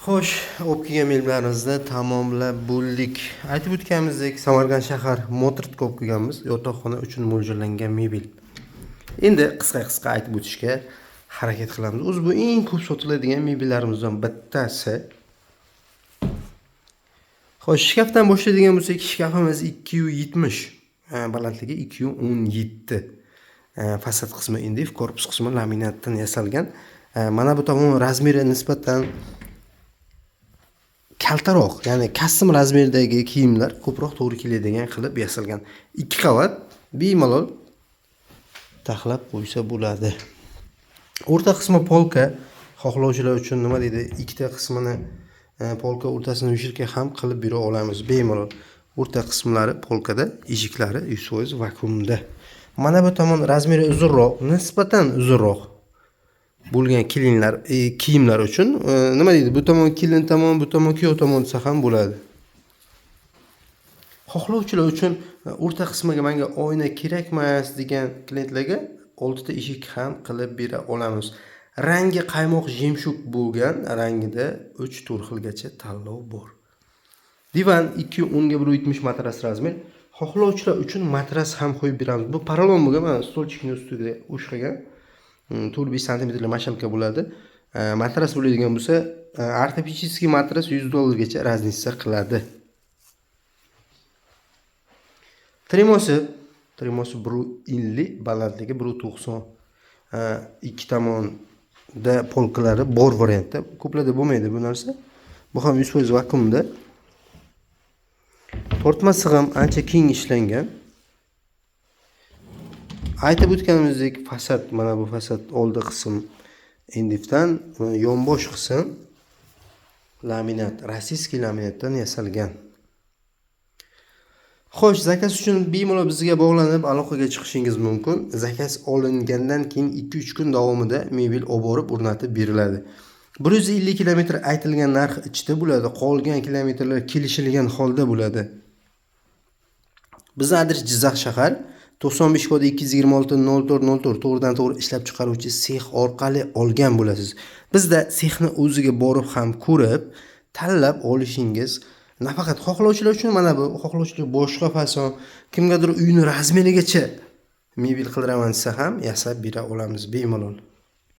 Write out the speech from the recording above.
Xo'sh, olib kelgan mebellarimizni tamomlab bo'ldik. Aytib o'tganimizdek, Samarqand shahar Motortga olib kelganmiz, yotoqxona uchun mo'ljallangan mebel. Endi qisqa-qisqa aytib o'tishga harakat qilamiz. O'zi bu eng ko'p sotiladigan mebellarimizdan bittasi. Xo'sh, shkafdan boshlaydigan bo'lsak, shkafimiz 2.70, balandligi 2.17. Fasad qismi indif, korpus qismi laminatdan yasalgan. Mana bu tomon razmeri nisbatan kaltaroq, ya'ni custom razmerdagi kiyimlar ko'proq to'g'ri keladigan qilib yasalgan. 2 qavat bemalol taxlab qo'ysa bo'ladi. O'rta qismi polka, xohlovchilar uchun nima deydi, ikkita qismini polka o'rtasini вешалка ham qilib bera olamiz bemalol. O'rta qismlari polkada, eshiklari 100% vakuumda. Mana bu tomon razmeri uzunroq, nisbatan uzunroq bo'lgan kelinlar, kiyimlar uchun nima deydi, bu tomon kelin tomon, bu tomon kuyov tomon desa ham bo'ladi. Xohlovchilar uchun o'rta qismiga menga oyna kerak emas degan klientlarga 6 ta eshik ham qilib bera olamiz. Rangi qaymoq жемчуг bo'lgan, rangida 3-4 xilgacha tanlov bor. Divan 2.10 ga 1.70 matras razmer. Xohlovchilar uchun matras ham qo'yib beramiz. Bu porolon bo'lgan, mana стульчик ni ustiga o'xshagan. 4-5 santimetrli мешалка bo'ladi. Matras bo'ladigan bo'lsa, ортопедический matras 100 dollargacha разница qiladi. Tremosi 1.50, balandligi 1.90. Ikki tomonda polkalari bor variantda. Ko'plarda bo'lmaydi bu narsa. Bu ham 100% vakuumda. Tortmasi ham ancha keng ishlangan. Aytib o'tganimizdek, fasad, mana bu fasad oldi qism indifdan, yonbosh qism laminat, российский laminatdan yasalgan. Xo'sh, заказ uchun bemalol bizga bog'lanib aloqaga chiqishingiz mumkin. Заказ olingandan keyin 2-3 kun davomida mebel olib borib o'rnatib beriladi. 150 kilometr aytilgan narx ichida bo'ladi, qolgan kilometrlar kelishilgan holda bo'ladi. Bizning adres Jizzax shahar, 95 kodi 226 04 04, to'g'ridan to'g'ri ishlab chiqaruvchi sex orqali olgan bo'lasiz. Bizda sexni o'ziga borib ham ko'rib, tanlab olishingiz nafaqat xohlovchilar uchun, mana bu xohlovchilar boshqa fason, kimgadir uyini razmerigacha mebel qildiraman desa ham yasab bera olamiz bemalol.